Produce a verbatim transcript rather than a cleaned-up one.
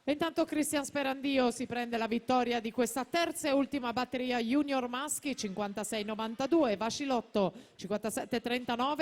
E intanto Cristian Sperandio si prende la vittoria di questa terza e ultima batteria junior maschi, cinquantasei novantadue, Vascilotto cinquantasette trentanove.